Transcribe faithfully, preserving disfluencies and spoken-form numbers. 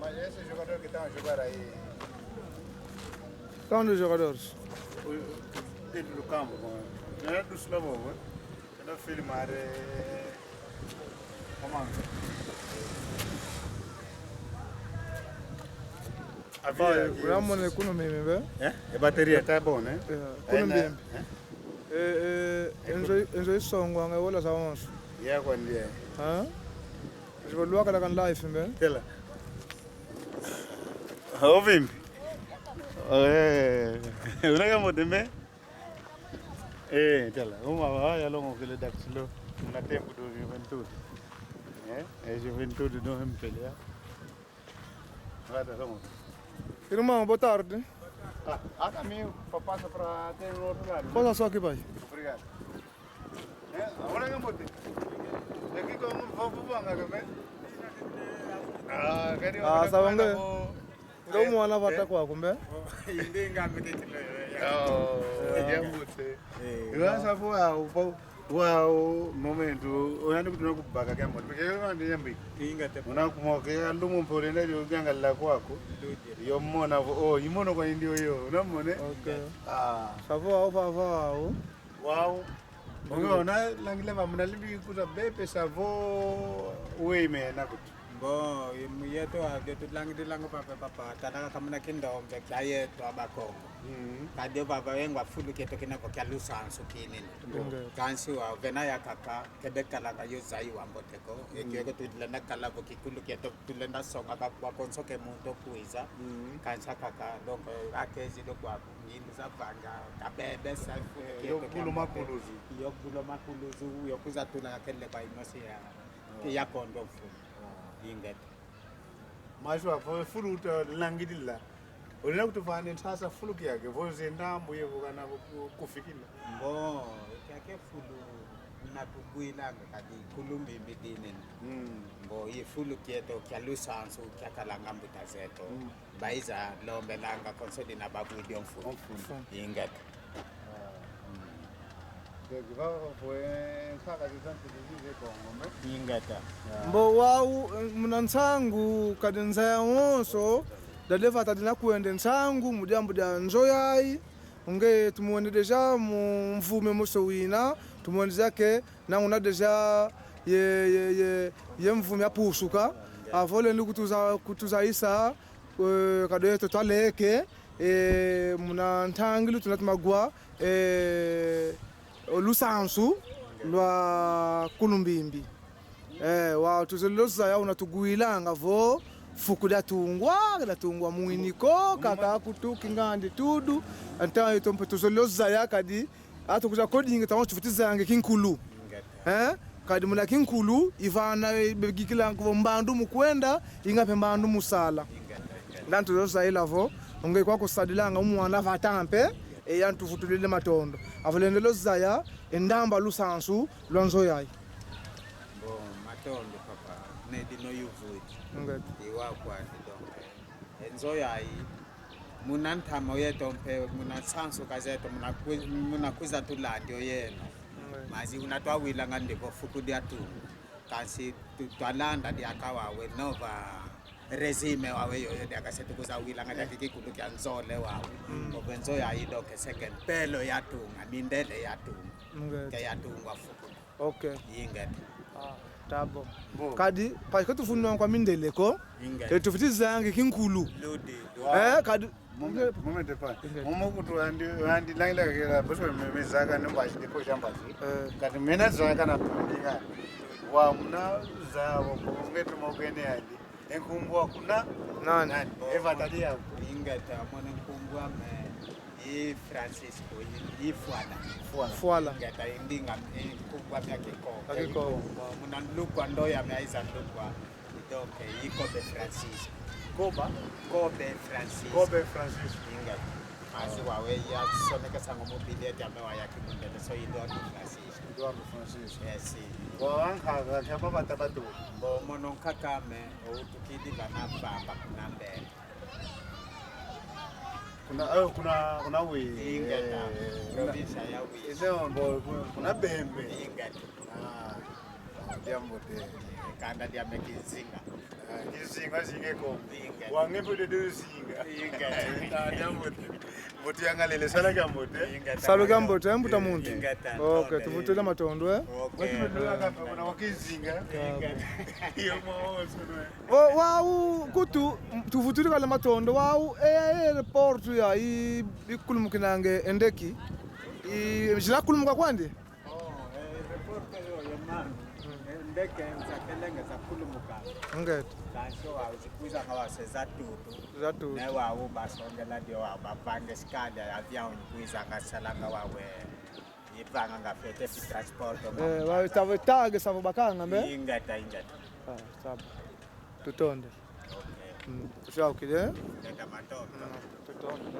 Esse jogador que tá a jogar aí. Qual dos jogadores? O, dentro do campo, com, não é do Slovo, né? Não filmar, é, comando. Pai, havia, kuna mone kunu mimi be? É? A bateria tá bom, né? É, kunu mbimbi. É? É, é, enzo, enzo isongo anga wola sa onso. Ya kwa ndiye. Ha? Zibo lwaka la kan life mbe? Tela. Ovimbi. Eh, una kambote mbe? Eh, tela. Uma wa ya longo kele daxilo. Una tempo do juventude. Eh? É juventude do M P L A. Vai dar longo. Irmão, boa tarde. Ah, a caminho, para passar para ter no outro lado. Passa só aqui, pai. Obrigado. Eh, agora que bote. Aqui como vou, vou, vou, vou, vou. Ah, quero. Ah, sabe onde? Ndo mwana vata kwaku mbe? Inde ngambe ketilo yo. Oh, ya mbote. Eh, iwa sa fu wau, wau, momento, oyandi kutuna kubaka kia mbote. Peke yo andi yambi. Inga te. Una kumoke, andu mumpore nda yo ganga la kwaku. Yo mona vo, oh, imono kwa indi oyo, una mone? Okay. Ah. Sa fu wau, fa, fa wau. Wau. Bongo, na langile va muna limbi kuta bepe sa vo we me na kutu. Mbo, imu yeto a, yeto langile lango papa, papa, tana ka muna kindombe, kia yeto a Bakongo. Mm. Kadi o papa wengwa fulu kieto kina ko kia lusansu kinini. Nge. Kansi wa, vena ya kaka, kede kala ka yo zai wa mbote ko. Mm. Ekio ko tulenda kala vo kikulu kieto tulenda songa ka kwa konso ke muntu kwiza. Mm. Kansi kaka, donc, akezi do kwa. Ngindu za vanga, kabebe sa fu, eh, yo kulo makuluzu. Yo kulo makuluzu, yo kuza tula kele kwa inosi ya, ah, ya kondo fu. Ah. Ingeta. Maswa, vo fulu uta langidila. Olina kutuvana nsasa fulu kiake, vo zenda mbuye vukana ku-, kufikila. Mbo, kiake fulu. Natugwilanga kadi kulu mbimbi dinene. Mm. Mbo i fulu kieto kia lusansu kia kalanga mbuta zeto. Mm. Baiza lombelanga konso dina babwidi o mfunu. O mfunu. Ingeta. Ah. Mm. Ingeta. Ah. Mbo wau, eh, muna nsangu kadi nzaya wonso, dade vata dina kwende nsangu, mu diambu dia nzo yayi, nge tumwene déjà mu mvume mosi wina, tumwene déjà que nanguna déjà ye, ye, ye, ye mvumi apusuka. Avo lendi kutuza, kutuzayisa, eh, kadi yeto twaleke, eh, muna ntangilu tuna tumagwa, eh, lusansu lwa kulu mbimbi. Eh, wau tuzolele zaya una tugwilanga vo fuku diatungwa, diatungwa mwini ko, kaka kutu kingandi tudu, anta yeto mpe tuzolele zaya kadi, atu kuza kodinga tawo tufutizange kinkulu. Eh? Kadi muna kinkulu, ivana, eh, begikila nkuvo mbandu mukwenda, inga mpe mbandu musala. Ndantu zozaila vo, onge kwa kusadilanga umwana vata mpe, e yantu vutulile matondo. Avo lendele zaya, e ndamba lusansu, lwa nzo yayi. Bon, matondo, papa. Nedi no yuvudi. Nge. Iwa kwa donc. E nzo yayi, muna ntama yeto mpe, muna nsansuka zeto, muna kwi-, muna kwiza tulandi oyeno. Mm. Mazi una twawilanga ndi vo fuku diatungwa. Kansi tu-, twalanda diaka wawe nova régime wawe yoyo diaka se tukuza wilanga diaka kikulu kia nzole wawe. Mm. Ove nzo yayi donc seke mpelo yatunga, mindele yatunga. Mm. Ke yatungwa fuku. Ok. Ingeta. Ah, tá bom. Bon. Kadi, parce que tuvunwa kwa mindele ko. Ingeta. E tufutizange kinkulu. Ludi. Eh, kadi. Moment, moment, pa. Ingeta. Momo kutu andi, andi langila kela, boso me, me zaka no mbazi, depois ya mbazi. Eh. Kadi mena zaka na pinga. Wa muna za, wa ngetu mokene andi. E nkumbu aku na? Nani? Nani? E vata diaku. Ingeta, mwana nkumbu ame i Francisco, i, i Fuala. Fuala. Fuala. Ingeta, i ndinga, i nkumbu ame a Kikongo. A Kikongo. Mo-, muna nlukwa ndo yame aiza nlukwa. Donc, i Kobe Francisco. Koba? Kobe Francisco. Kobe Francisco. Ingeta. Mazi wawe ya soneka sango mobilete ame wa ya kimundele, so Eduardo Francisco. Eduardo Francisco. Eh, si. Bo anka, ka, ka, baba tabatu. Bo mono nkaka ame, o utukidi bana bamba kuna mbele. Kuna, eh, kuna, kuna wi. Ingeta. Eh, kuna, provincia ya wi. Ise, bo, kuna, kuna Bembe. Ingeta. Ah. Diambote. Kanda diame Kizinga. Ah, Kizinga, zinga ko. Zinga. Wange mpe de Zinga. Zinga. Ah, diambote. Mbote yangalele, sala kiambote. Zinga. Salu kiambote, eh, mbuta muntu. Zinga ta. Ok, tuvutule matondo, eh. Ok. Watu ndio kapa kuna wa Kizinga. Zinga. Yo mwa oso, no. O, wau, kutu, tuvutule kala matondo, wau, e, e, aeroporto ya, i, ikulumukinanga e ndeke. I, zina kulumuka kwandi? Oh, eh, aeroporto yo, yo mano. Mm. Eh, ndeke za kelenge za kulumuka. Ngeta. Kansi wau zikwizanga wau se za tutu. Za tutu. Ne wau basongela dio wau bavanga escale ya avião ikwizanga salanga wau, eh, ivanganga fete fi transporte. Eh, wau tava tage savo bakanga mbe? Ingeta, ingeta. Ah, savo. Tutonde. Ok. Mm, tufiaukile. Ngeta matondo. Mm, tutonde.